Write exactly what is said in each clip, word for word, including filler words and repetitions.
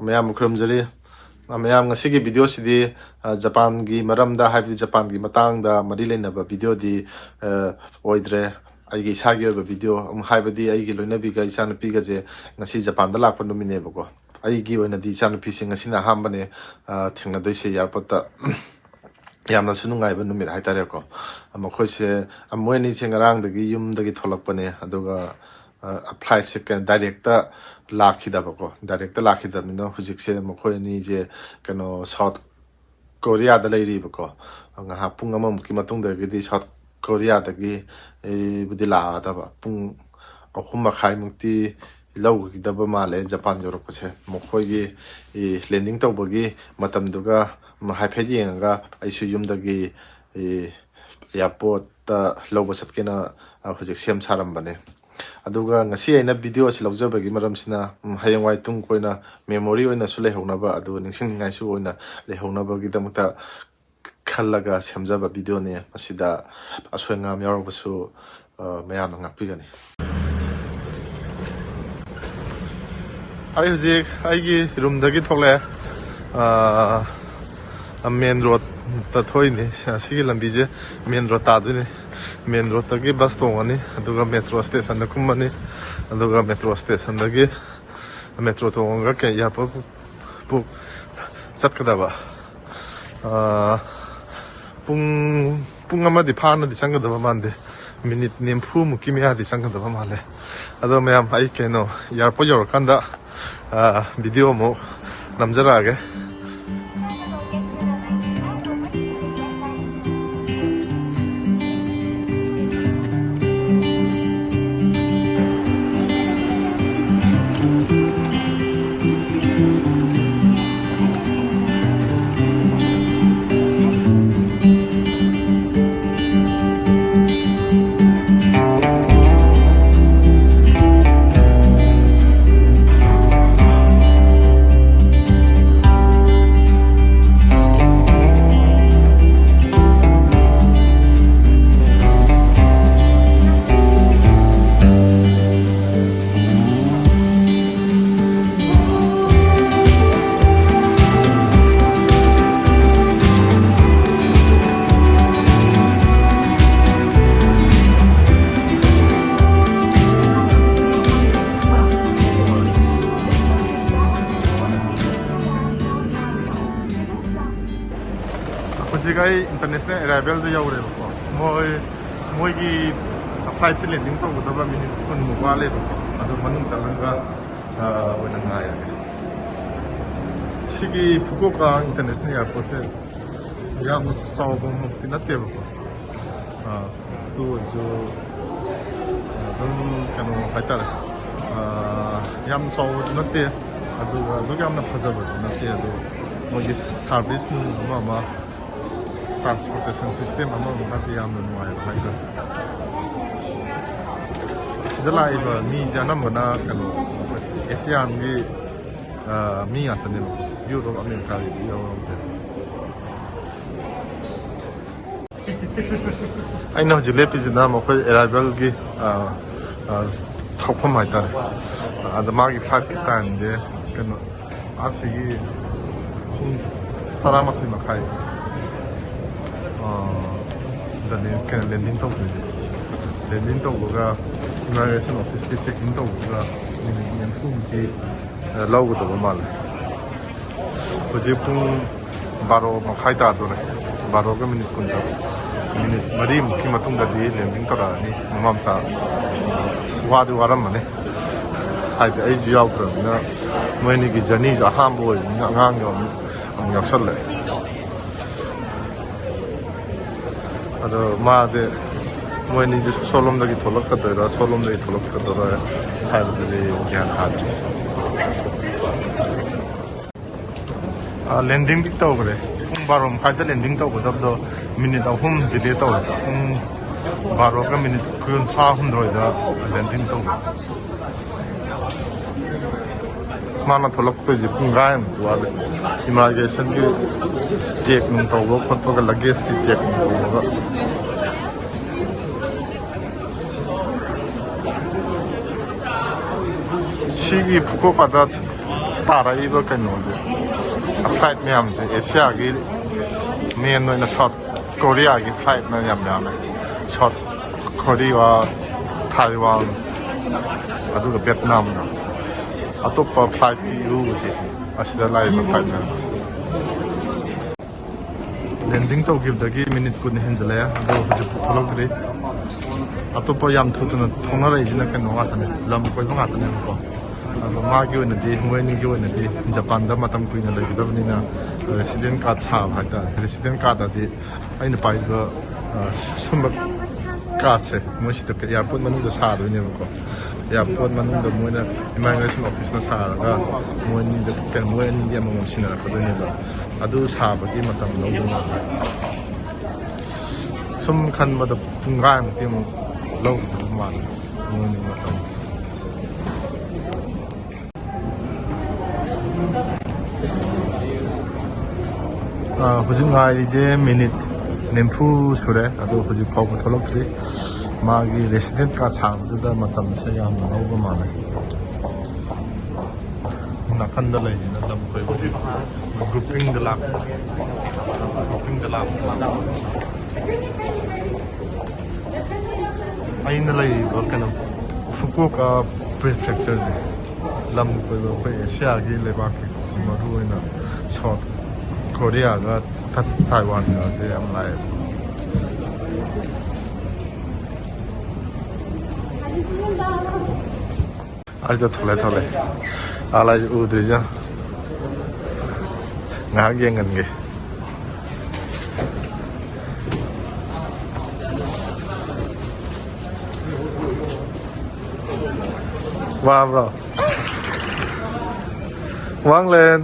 ꯃꯌꯥꯝꯕꯨ ꯈꯨꯔꯨꯝꯖꯔꯤ꯫ ꯃꯌꯥꯝ, ꯉꯁꯤꯒꯤ ꯚꯤꯗꯤꯑꯣꯁꯤꯗꯤ, ꯑ, ꯖꯄꯥꯟꯒꯤ ꯃꯔꯝꯗ, ꯍꯥꯏꯕꯗꯤ ꯖꯄꯥꯟꯒꯤ ꯃꯇꯥꯡꯗ ꯃꯔꯤ ꯂꯩꯅꯕ ꯚꯤꯗꯤꯑꯣꯗꯤ, ꯑ, ꯑꯣꯏꯗ꯭ꯔꯦ꯫ ꯑꯩꯒꯤ ꯏꯁꯥꯒꯤ ꯑꯣꯏꯕ ꯚꯤꯗꯤꯑꯣ, ꯎꯝ, ꯍꯥꯏꯕꯗꯤ ꯑꯩꯒꯤ ꯂꯣꯏꯅꯕꯤꯒ ꯏꯆꯥꯅꯨꯄꯤꯒꯁꯦ ꯉꯁꯤ ꯖꯄꯥꯟꯗ ꯂꯥꯛꯄ ꯅꯨꯃꯤꯠꯅꯦꯕꯀꯣ꯫ ꯑꯩꯒꯤ ꯑꯣꯏꯅꯗꯤ ꯏꯆꯥꯅꯨꯄꯤꯁꯦ ꯉꯁꯤꯅ ꯑꯍꯥꯟꯕꯅꯦ, ꯑ, ꯊꯦꯡꯅꯗꯣꯏꯁꯦ ꯑꯦꯌꯥꯔꯄꯣꯔꯠꯇ꯫ ꯌꯥꯝꯅꯁꯨ ꯅꯨꯡꯉꯥꯏꯕ ꯅꯨꯃꯤꯠ ꯍꯥꯏꯇꯥꯔꯦꯀꯣ꯫ ꯃꯈꯣꯏꯁꯦ, ꯃꯣꯏ ꯑꯅꯤꯁꯦ ꯉꯔꯥꯡꯗꯒꯤ ꯌꯨꯝꯗꯒꯤ ꯊꯣꯛꯂꯛꯄꯅꯦ, ꯑꯗꯨꯒ, ꯑ, ꯐ꯭ꯂꯥꯏꯠꯁꯦ ꯀꯩꯅꯣ, ꯗꯥꯏꯔꯦꯛꯇ ꯂꯥꯛꯈꯤꯗꯕꯀꯣ꯫ ꯗꯥꯏꯔꯦꯛꯇ ꯂꯥꯛꯈꯤꯗꯕꯅꯤꯅ ꯍꯧꯖꯤꯛꯁꯦ ꯃꯈꯣꯏ ꯑꯅꯤꯁꯦ ꯀꯩꯅꯣ, ꯁꯥꯎꯠ ꯀꯣꯔꯤꯌꯥꯗ ꯂꯩꯔꯤꯕꯀꯣ꯫ ꯉꯥꯏꯍꯥꯛ ꯄꯨꯡ ꯑꯃꯃꯨꯛꯀꯤ ꯃꯇꯨꯡꯗꯒꯤꯗꯤ ꯁꯥꯎꯠ ꯀꯣꯔꯤꯌꯥꯗꯒꯤ, ꯑꯦ, ꯕꯨꯗꯤ ꯂꯥꯛꯑꯗꯕ ꯄꯨꯡ ꯑꯍꯨꯝ ꯃꯈꯥꯏꯃꯨꯛꯇꯤ ꯂꯧꯈꯤꯗꯕ ꯃꯥꯜꯂꯦ ꯖꯄꯥꯟ ꯌꯧꯔꯛꯄꯁꯦ꯫ ꯃꯈꯣꯏꯒꯤ, ꯑꯦ, ꯂꯦꯟꯗꯤꯡ ꯇꯧꯕꯒꯤ ꯃꯇꯝꯗꯨꯒ ꯍꯥꯏꯐꯦꯠ ꯌꯦꯡꯉꯒ ꯑꯩꯁꯨ ꯌꯨꯝꯗꯒꯤ, ꯑꯦ, ꯑꯦꯌꯥꯔꯄꯣꯔꯠꯇ ꯂꯧꯕ ꯆꯠꯀꯦꯅ, ꯑ, ꯍꯧꯖꯤꯛ ꯁꯦꯝ ꯁꯥꯔꯝꯕꯅꯦ꯫ ꯑꯗꯨꯒ ꯉꯁꯤ ꯑꯩꯅ ꯚꯤꯗꯤꯑꯣ ꯑꯁꯤ ꯂꯧꯖꯕꯒꯤ ꯃꯔꯝꯁꯤꯅ, ꯎꯝ, ꯍꯌꯦꯡꯋꯥꯏ ꯇꯨꯡ ꯀꯣꯏꯅ ꯃꯦꯃꯣꯔꯤ ꯑꯣꯏꯅꯁꯨ ꯂꯩꯍꯧꯅꯕ, ꯑꯗꯨꯒ ꯅꯤꯡꯁꯤꯡꯅꯤꯡꯉꯥꯏꯁꯨ ꯑꯣꯏꯅ ꯂꯩꯍꯧꯅꯕꯒꯤꯗꯃꯛꯇ ꯈꯜꯂꯒ ꯁꯦꯝꯖꯕ ꯚꯤꯗꯤꯑꯣꯅꯤ꯫ ꯃꯁꯤꯗ ꯑꯁꯣꯏ ꯑꯉꯥꯝ ꯌꯥꯎꯔꯕꯁꯨ, ꯑ, ꯃꯌꯥꯝꯅ ꯉꯥꯛꯄꯤꯒꯅꯤ꯫ ꯑꯩ ꯍꯧꯖꯤꯛ ꯑꯩꯒꯤ ꯔꯨꯝꯗꯒꯤ ꯊꯣꯛꯂꯛꯑꯦ꯫ ꯑ, ꯃꯦꯟ ꯔꯣꯗꯇ ꯊꯣꯛꯏꯅꯤ꯫ ꯑꯁꯤꯒꯤ ꯂꯝꯕꯤꯁꯦ ꯃꯦꯟ ꯔꯣꯗ ꯇꯥꯗꯣꯏꯅꯤ꯫ ꯃꯦꯟ ꯔꯣꯗꯇꯒꯤ ꯕꯁ ꯇꯣꯡꯉꯅꯤ, ꯑꯗꯨꯒ ꯃꯦꯇ꯭ꯔꯣ ꯁ꯭ꯇꯦꯁꯟꯗ ꯀꯨꯝꯃꯅꯤ, ꯑꯗꯨꯒ ꯃꯦꯇ꯭ꯔꯣ ꯁ꯭ꯇꯦꯁꯟꯗꯒꯤ ꯃꯦꯇ꯭ꯔꯣ ꯇꯣꯡꯉꯒ ꯀꯩ, ꯑꯦꯌꯥꯔꯄꯣꯔꯠ ꯄꯨ ꯆꯠꯀꯗꯕ꯫ ꯑꯥ, ꯄꯨꯡ, ꯄꯨꯡ ꯑꯃꯗꯤ ꯐꯥꯅꯗꯤ ꯆꯪꯒꯗꯕ ꯃꯥꯟꯗꯦ, ꯃꯤꯅꯤꯠ ꯅꯤꯐꯨꯃꯨꯛꯀꯤ ꯃꯌꯥꯗꯤ ꯆꯪꯒꯗꯕ ꯃꯥꯜꯂꯦ꯫ ꯑꯗꯣ ꯃꯌꯥꯝ, ꯑꯩ ꯀꯩꯅꯣ, ꯑꯦꯌꯥꯔꯄꯣꯔꯠ ꯌꯧꯔꯀꯥꯟꯗ, ꯑꯥ, ꯚꯤꯗꯤꯑꯣ ꯑꯃꯨꯛ ꯅꯝꯖꯔꯛꯑꯒꯦ꯫ ꯍꯧꯖꯤꯛ ꯑꯩ ꯏꯟꯇꯔꯅꯦꯁꯅꯦꯜ ꯑꯦꯔꯥꯏꯚꯦꯜꯗ ꯌꯧꯔꯦꯕꯀꯣ꯫ ꯃꯣꯏ ꯃꯣꯏꯒꯤ ꯐ꯭ꯂꯥꯏꯠꯇ ꯂꯦꯟꯗꯤꯡ ꯇꯧꯒꯗꯕ ꯃꯤꯅꯤꯠ ꯀꯨꯟꯃꯨꯛ ꯋꯥꯠꯂꯦꯕꯀꯣ꯫ ꯑꯗꯨ ꯃꯅꯨꯡ ꯆꯪꯉꯒ ꯑ, ꯑꯣꯏꯅ ꯉꯥꯏꯔꯒꯦ꯫ ꯁꯤꯒꯤ ꯐꯨꯀꯣꯀꯥ ꯏꯟꯇꯔꯅꯦꯁꯅꯦꯜ ꯑꯦꯌꯥꯔꯄꯣꯔꯠꯁꯦ ꯌꯥꯝꯅ ꯆꯥꯎꯕꯃꯛꯇꯤ ꯅꯠꯇꯦꯕꯀꯣ꯫ ꯑ, ꯑꯗꯨ ꯑꯣꯏꯔꯁꯨ ꯑꯗꯨꯝ ꯀꯩꯅꯣ ꯍꯥꯏꯇꯥꯔꯦ꯫ ꯑ, ꯌꯥꯝ ꯆꯥꯎꯕꯁꯨ ꯅꯠꯇꯦ, ꯑꯗꯨꯒ ꯑꯗꯨꯛ ꯌꯥꯝꯅ ꯐꯖꯕꯁꯨ ꯅꯠꯇꯦ꯫ ꯑꯗꯣ ꯃꯣꯏꯒꯤ ꯁꯥꯔꯚꯤꯁ ꯅꯨꯡ ꯑꯃ ꯑꯃ, ꯇ꯭ꯔꯥꯟꯁꯄꯣꯔꯇꯦꯁꯟ ꯁꯤꯁꯇꯦꯝ ꯑꯃ ꯑꯃ ꯈꯔꯗꯤ ꯌꯥꯝꯅ ꯅꯨꯡꯉꯥꯏꯕ ꯍꯥꯏꯇꯥꯔꯦ꯫ ꯁꯤꯗ ꯂꯥꯛꯏꯕ ꯃꯤꯁꯦ ꯑꯅꯝꯕꯅ ꯀꯩꯅꯣ, ꯑꯦꯁꯤꯌꯥꯟꯒꯤ ꯑ, ꯃꯤ ꯉꯥꯛꯇꯅꯦꯕ꯫ ꯌꯨꯔꯣꯞ, ꯑꯃꯦꯔꯤꯀꯥꯒꯤꯗꯤ ꯌꯥꯎꯔꯝꯗꯦ꯫ ꯑꯩꯅ ꯍꯧꯖꯤꯛ ꯂꯦꯞꯄꯤꯁꯤꯅ ꯃꯈꯣꯏ ꯑꯦꯔꯥꯏꯚꯦꯜꯒꯤ, ꯑ, ꯑ, ꯊꯣꯛꯐꯝ ꯍꯥꯏꯇꯥꯔꯦ꯫ ꯑꯗ ꯃꯥꯒꯤ ꯐ꯭ꯂꯥꯏꯠꯀꯤ ꯇꯥꯏꯝꯁꯦ ꯀꯩꯅꯣ, ꯑꯁꯤꯒꯤ ꯄꯨꯡ ꯇꯔꯥꯃꯥꯊꯣꯏ ꯃꯈꯥꯏ ꯑ, ꯗꯅꯦ ꯀꯩꯅꯣ, ꯂꯦꯟꯗꯤꯡ ꯇꯧꯗꯣꯏꯁꯦ꯫ ꯂꯦꯟꯗꯤꯡ ꯇꯧꯕꯒ ꯏꯃꯥꯏꯒ꯭ꯔꯦꯁꯟ ꯑꯣꯐꯤꯁꯀꯤ ꯆꯦꯛꯀꯤꯡ ꯇꯧꯕꯒ ꯃꯤꯅꯤꯠ ꯅꯤꯐꯨꯃꯨꯛꯇꯤ ꯂꯧꯒꯗꯕ ꯃꯥꯜꯂꯦ꯫ ꯍꯧꯖꯤꯛ ꯄꯨꯡ ꯕꯥꯔꯣ ꯃꯈꯥꯏ ꯇꯥꯗꯣꯔꯦ꯫ ꯕꯥꯔꯣꯒ ꯃꯤꯅꯤꯠ ꯀꯨꯟꯗ, ꯃꯤꯅꯤꯠ ꯃꯔꯤꯃꯨꯛꯀꯤ ꯃꯇꯨꯡꯗꯗꯤ ꯂꯦꯟꯗꯤꯡ ꯇꯧꯔꯛꯑꯅꯤ꯫ ꯃꯃꯥ ꯃꯆꯥ ꯋꯥꯗꯤ ꯋꯥꯔꯝꯃꯅꯤ, ꯍꯥꯏꯗꯤ ꯑꯩꯁꯨ ꯌꯥꯎꯗ꯭ꯔꯕꯅꯤꯅ꯫ ꯃꯣꯏ ꯑꯅꯤꯒꯤ ꯖꯔꯅꯤꯁꯨ ꯑꯍꯥꯟꯕ ꯑꯣꯏꯕꯅꯤꯅ ꯑꯉꯥꯡꯁꯨ ꯑꯃꯨꯛ ꯑꯃꯨꯛ ꯌꯥꯎꯁꯜꯂꯛꯑꯦ꯫ ꯑꯗꯣ ꯃꯥꯗꯤ ꯃꯣꯏ ꯑꯅꯤꯗꯨ ꯁꯣꯝꯂꯣꯝꯗꯒꯤ ꯊꯣꯛꯂꯛꯀꯗꯣꯏꯔꯥ, ꯁꯣꯝꯂꯣꯝꯗꯒꯤ ꯊꯣꯛꯂꯛꯀꯗꯣꯏꯔꯥ ꯍꯥꯏꯕꯗꯨꯗꯤ ꯒ꯭ꯌꯥꯟ ꯇꯥꯗ꯭ꯔꯤ꯫ ꯑ, ꯂꯦꯟꯗꯤꯡꯗꯤ ꯇꯧꯈ꯭ꯔꯦ꯫ ꯄꯨꯡ ꯕꯥꯔꯣ ꯃꯈꯥꯏꯗ ꯂꯦꯟꯗꯤꯡ ꯇꯧꯒꯗꯕꯗꯣ ꯃꯤꯅꯤꯠ ꯑꯍꯨꯝ ꯗꯤꯂꯦ ꯇꯧꯔꯦ꯫ ꯄꯨꯡ ꯕꯥꯔꯣꯒ ꯃꯤꯅꯤꯠ ꯀꯨꯟꯊ꯭ꯔꯥ ꯍꯨꯝꯗꯣꯏꯗ ꯂꯦꯟꯗꯤꯡ ꯇꯧꯈ꯭ꯔꯦ꯫ ꯃꯥꯅ ꯊꯣꯛꯂꯛꯇꯣꯏꯁꯦ ꯄꯨꯡꯈꯥꯏꯃꯨꯛ ꯋꯥꯠꯂꯦ꯫ ꯏꯃꯥꯏꯒ꯭ꯔꯦꯁꯟꯒꯤ ꯆꯦꯛ ꯅꯨꯡ ꯇꯧꯕ ꯈꯣꯠꯄꯒ, ꯂꯒꯦꯖꯀꯤ ꯆꯦꯛ ꯅꯨꯡ ꯇꯧꯕꯒ꯫ ꯁꯤꯒꯤ ꯐꯨꯀꯣꯀꯥꯗ ꯇꯥꯔꯛꯏꯕ ꯀꯩꯅꯣꯁꯦ, ꯐ꯭ꯂꯥꯏꯠ ꯃꯌꯥꯝꯁꯦ ꯑꯦꯁꯤꯌꯥꯒꯤ, ꯃꯦꯟ ꯑꯣꯏꯅ ꯁꯥꯎꯠ ꯀꯣꯔꯤꯌꯥꯒꯤ ꯐ꯭ꯂꯥꯏꯠꯅ ꯌꯥꯝ ꯌꯥꯝꯃꯦ꯫ ꯁꯥꯎꯠ ꯀꯣꯔꯤꯌꯥ, ꯊꯥꯏꯋꯥꯟ, ꯑꯗꯨꯒ ꯚꯦꯠꯅꯥꯝꯒ꯫ ꯑꯇꯣꯞꯄ ꯐ꯭ꯂꯥꯏꯠꯇꯤ ꯏꯔꯨ ꯎꯗꯦ ꯑꯁꯤꯗ ꯂꯥꯛꯏꯕ ꯐ꯭ꯂꯥꯏꯠ ꯃꯌꯥꯝꯁꯦ꯫ ꯂꯦꯟꯗꯤꯡ ꯇꯧꯈꯤꯕꯗꯒꯤ ꯃꯤꯅꯤꯠ ꯀꯨꯟ ꯍꯦꯟꯖꯜꯂꯛꯑꯦ, ꯑꯗꯣ ꯍꯧꯖꯤꯛ ꯊꯣꯛꯂꯛꯇ꯭ꯔꯤ꯫ ꯑꯇꯣꯞꯄ ꯌꯥꯝ ꯊꯨ ꯊꯨꯅ ꯊꯣꯛꯅꯔꯛꯏꯁꯤꯅ ꯀꯩꯅꯣ ꯉꯥꯛꯇꯅꯦ, ꯂꯝ ꯀꯣꯏꯕ ꯉꯥꯛꯇꯅꯦꯕꯀꯣ꯫ ꯑꯗꯣ ꯃꯥꯒꯤ ꯑꯣꯏꯅꯗꯤ, ꯃꯣꯏ ꯑꯅꯤꯒꯤ ꯑꯣꯏꯅꯗꯤ ꯖꯄꯥꯟꯗ ꯃꯇꯝ ꯀꯨꯏꯅ ꯂꯩꯒꯗꯕꯅꯤꯅ ꯔꯦꯁꯤꯗꯦꯟ ꯀꯥꯔꯗ ꯁꯥꯕ ꯍꯥꯏꯇꯥꯔꯦ꯫ ꯔꯦꯁꯤꯗꯦꯟ ꯀꯥꯔꯗ ꯑꯗꯤ ꯑꯩꯅ ꯄꯥꯏꯕ, ꯑ, ꯁꯨꯝꯕ ꯀꯥꯔꯗꯁꯦ ꯃꯣꯏ ꯁꯤꯗ ꯑꯦꯌꯥꯔꯄꯣꯔꯠ ꯃꯅꯨꯡꯗ ꯁꯥꯗꯣꯏꯅꯦꯕꯀꯣ꯫ ꯑꯦꯌꯥꯔꯄꯣꯔꯠ ꯃꯅꯨꯡꯗ ꯃꯣꯏꯅ ꯏꯃꯥꯏꯒ꯭ꯔꯦꯁꯟ ꯑꯣꯐꯤꯁꯅ ꯁꯥꯔꯒ ꯃꯣꯏ ꯑꯅꯤꯗ, ꯀꯩꯅꯣ, ꯃꯣꯏ ꯑꯅꯤꯗꯤ ꯑꯃꯃꯝ ꯁꯤꯟꯅꯔꯛꯀꯗꯣꯏꯅꯦꯕ꯫ ꯑꯗꯨ ꯁꯥꯕꯒꯤ ꯃꯇꯝ ꯂꯧꯕ ꯃꯥꯜꯂꯦ꯫ ꯁꯨꯝ ꯈꯟꯕꯗ ꯄꯨꯡꯈꯥꯏꯃꯨꯛꯇꯤ ꯑꯃꯨꯛ ꯂꯧꯒꯗꯕ ꯃꯥꯜꯂꯦ ꯃꯣꯏ ꯑꯅꯤ ꯃꯇꯝ꯫ ꯑꯥ, ꯍꯧꯖꯤꯛ ꯉꯥꯏꯔꯤꯁꯦ ꯃꯤꯅꯤꯠ ꯅꯤꯐꯨ ꯁꯨꯔꯦ, ꯑꯗꯣ ꯍꯧꯖꯤꯛ ꯐꯥꯎꯕ ꯊꯣꯛꯂꯛꯇ꯭ꯔꯤ꯫ ꯃꯥꯒꯤ ꯔꯦꯁꯤꯗꯦꯟ ꯀꯥꯔꯗ ꯁꯥꯕꯗꯨꯗ ꯃꯇꯝꯁꯦ ꯌꯥꯝꯅ ꯂꯧꯕ ꯃꯥꯜꯂꯦ꯫ ꯅꯥꯀꯟꯗ ꯂꯩꯁꯤꯅ ꯂꯝ ꯀꯣꯏꯕꯒꯤ ꯒ꯭ꯔꯨꯞꯄꯤꯡꯗ ꯂꯥꯛꯄ, ꯒ꯭ꯔꯨꯞꯄꯤꯡꯗ ꯂꯥꯛꯄ꯫ ꯑꯩꯅ ꯂꯩꯔꯤꯕ ꯀꯩꯅꯣ, ꯐꯨꯀꯨꯑꯣꯀꯥ ꯄ꯭ꯔꯤꯐꯦꯛꯆꯔꯁꯦ ꯂꯝ ꯀꯣꯏꯕ ꯑꯩꯈꯣꯏ ꯑꯦꯁꯤꯌꯥꯒꯤ ꯂꯩꯕꯥꯛꯀꯤ, ꯃꯔꯨꯑꯣꯏꯅ ꯁꯥꯎꯠ ꯀꯣꯔꯤꯌꯥꯒ ꯊ-, ꯇꯥꯏꯋꯥꯟꯒꯁꯦ ꯌꯥꯝ ꯂꯥꯛꯑꯦꯕ꯫ ꯑꯁꯤꯗ ꯊꯣꯛꯂꯛꯑꯦ, ꯊꯣꯛꯂꯛꯑꯦ꯫ ꯑꯥ ꯂꯥꯏꯁꯦ ꯎꯗ꯭ꯔꯤꯁꯦ꯫ ꯉꯥꯏꯍꯥꯛ ꯌꯦꯡꯍꯟꯒꯦ꯫ ꯋꯥꯕ꯭ꯔꯣ? ꯋꯥꯡꯂꯦꯟ꯫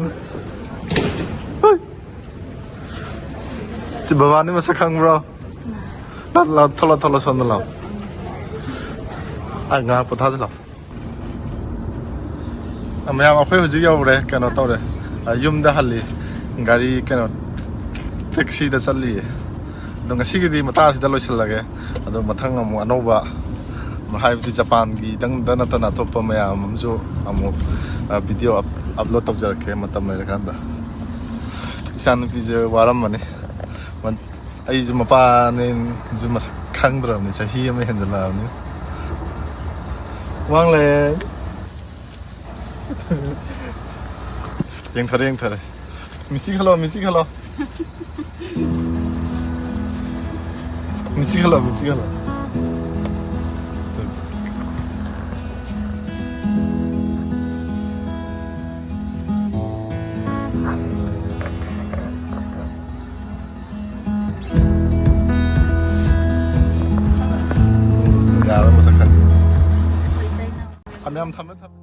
ꯍꯣꯏ꯫ ꯁꯤ ꯕꯕꯥꯅꯤ ꯃꯁꯛ ꯈꯪꯕ꯭ꯔꯣ? ꯂꯥ, ꯂꯥ, ꯊꯣꯛꯂꯣ, ꯊꯣꯛꯂꯣ, ꯁꯣꯝꯗ ꯂꯥꯛꯑꯣ꯫ ꯑ, ꯉꯥꯏꯍꯥꯛ ꯄꯣꯊꯥꯁꯤ ꯂꯥꯛꯑꯣ꯫ ꯑ, ꯃꯌꯥꯝ, ꯑꯩꯈꯣꯏ ꯍꯧꯖꯤꯛ ꯌꯧꯔꯦ, ꯀꯩꯅꯣ ꯇꯧꯔꯦ, ꯑ, ꯌꯨꯝꯗ ꯍꯜꯂꯤ꯫ ꯒꯥꯔꯤ, ꯀꯩꯅꯣ, ꯇꯦꯛꯁꯤꯗ ꯆꯠꯂꯤꯌꯦ꯫ ꯑꯗꯣ ꯉꯁꯤꯒꯤꯗꯤ ꯃꯇꯥꯡ ꯑꯁꯤꯗ ꯂꯣꯏꯁꯤꯜꯂꯒꯦ꯫ ꯑꯗꯣ ꯃꯊꯪ ꯑꯃꯨꯛ ꯑꯅꯧꯕ, ꯍꯥꯏꯕꯗꯤ ꯖꯄꯥꯟꯒꯤꯗꯪꯗ ꯅꯠꯇꯅ ꯑꯇꯣꯞꯄ ꯃꯌꯥꯝ ꯑꯃꯁꯨ ꯑꯃꯨꯛ, ꯑ, ꯚꯤꯗꯤꯑꯣ ꯑꯞ-, ꯑꯞꯂꯣꯗ ꯇꯧꯖꯔꯛꯀꯦ ꯃꯇꯝ ꯂꯩꯔꯀꯥꯟꯗ꯫ ꯏꯆꯥꯅꯨꯄꯤꯁꯦ ꯋꯥꯔꯝꯃꯅꯤ꯫ ꯃꯟ-, ꯑꯩꯁꯨ ꯃꯄꯥꯅꯦꯁꯨ ꯃꯁꯛ ꯈꯪꯗ꯭ꯔꯕꯅꯤ, ꯆꯍꯤ ꯑꯃ ꯍꯦꯟꯖꯜꯂꯛꯑꯕꯅꯤ꯫ ꯋꯥꯡꯂꯦ꯫ ꯌꯦꯡꯊꯔꯦ, ꯌꯦꯡꯊꯔꯦ꯫ ꯃꯤꯆꯤ ꯈꯜꯂꯣ, ꯃꯤꯆꯤ ꯈꯜꯂꯣ꯫ ꯃꯤꯠꯁꯤ ꯈꯜꯂꯣ, ꯃꯤꯠꯁꯤ ꯈꯜꯂꯣ꯫ ꯌꯥꯔꯣꯏ, ꯃꯁꯛ ꯈꯪꯗꯦ꯫ ꯐꯅꯌꯥꯝ ꯊꯝꯃꯦ, ꯊꯝꯃꯦ꯫